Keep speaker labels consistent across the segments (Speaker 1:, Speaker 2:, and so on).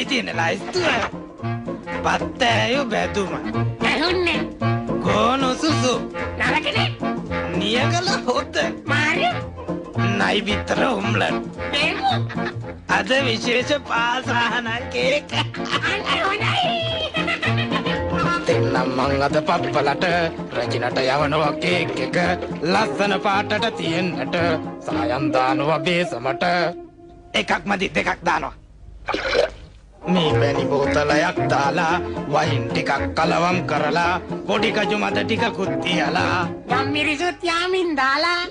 Speaker 1: මේ තියෙන ලයිස්තුව. පත්තෑයු බැදුම.
Speaker 2: ඇහුන්නේ.
Speaker 1: ගෝනු සුසු.
Speaker 2: නරකනේ.
Speaker 1: නියගල හොත.
Speaker 2: මාරියු.
Speaker 1: නයි බිත්තර ඔම්ලට්.
Speaker 2: බේමු.
Speaker 1: අද විශේෂ පාසාහන කේක්.
Speaker 2: අන්න හොඳයි.
Speaker 1: දෙන්නම් මං අද පප්පලට රජිනට යවනවා කේක් එක ලස්සන පාටට තියෙන්නට සායම් දානවා බේසමට. එකක් මදි දෙකක් දානවා. මේ පැණි බෝතලයක් දාලා වයින් ටිකක් කලවම් කරලා පොඩි කජු මද ටිකකුත් තියලා
Speaker 2: ගම්මිරිසුත් යාමින් දාලා.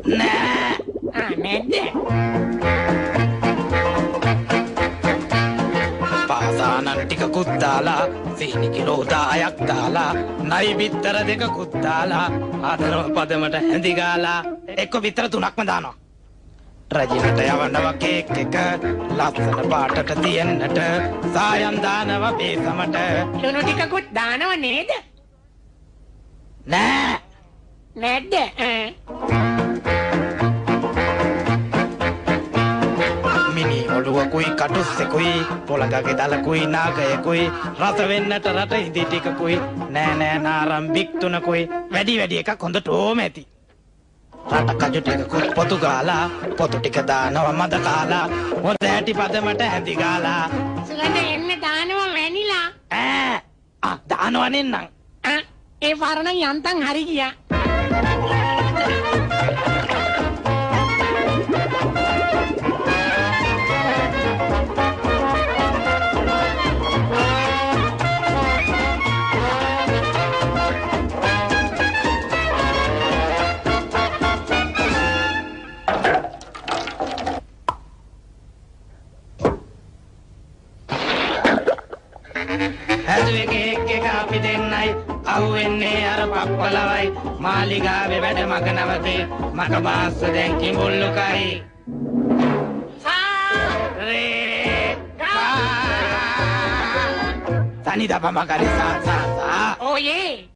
Speaker 1: නෑ.
Speaker 2: ආ නැද්ද?
Speaker 1: පාසානන් ටිකකුත් දාලා සීනි කිලෝ 10ක් දාලා නයි බිත්තර දෙකකුත් දාලා ආදරව පදමට හැඳි ගාලා එක්ක බිත්තර තුනක්ම දානවා. රජිනට යවනවා කේක් එක ලස්සන පාටට තියෙන්නට සායම් දානවා බේසමට.
Speaker 2: ලුණු ටිකකුත් දානව නේද?
Speaker 1: නෑ.
Speaker 2: නැද්ද?
Speaker 1: මිනි ඔළුවකුයි කටුස්සෙකුයි පොළඟගේ දලකුයි නාගයකුයි රස වෙන්නට රට ඉදි ටිකකුයි නෑ නෑ නාරම්බික් තුනකුයි වැඩි වැඩි එකක් හොඳටම ඇති. රට කජු ටිකකුත් පොතු ගාලා පොතු ටික දානවා මද කාලා හොඳ හැටි පදමට හැඳි ගාලා.
Speaker 2: සුගඳ එන්න දානවා වැනිලා.
Speaker 1: ඈ ආ දානවා නෙන්නම්.
Speaker 2: ආ ඒ පාර නම් යන්තම් හරි ගියා.
Speaker 1: හැදුවේ කේක් එක අපි දෙන්නයි අහුවෙන්නේ අර පප්පලවයි මාලිගාවේ වැඩ මග නවතේ මග බාස්ස දැන් කිඹුල්ලුකයි.
Speaker 2: සා
Speaker 1: රේ ගා සනි දප මගරි සා සා සා.
Speaker 2: ඔයේ.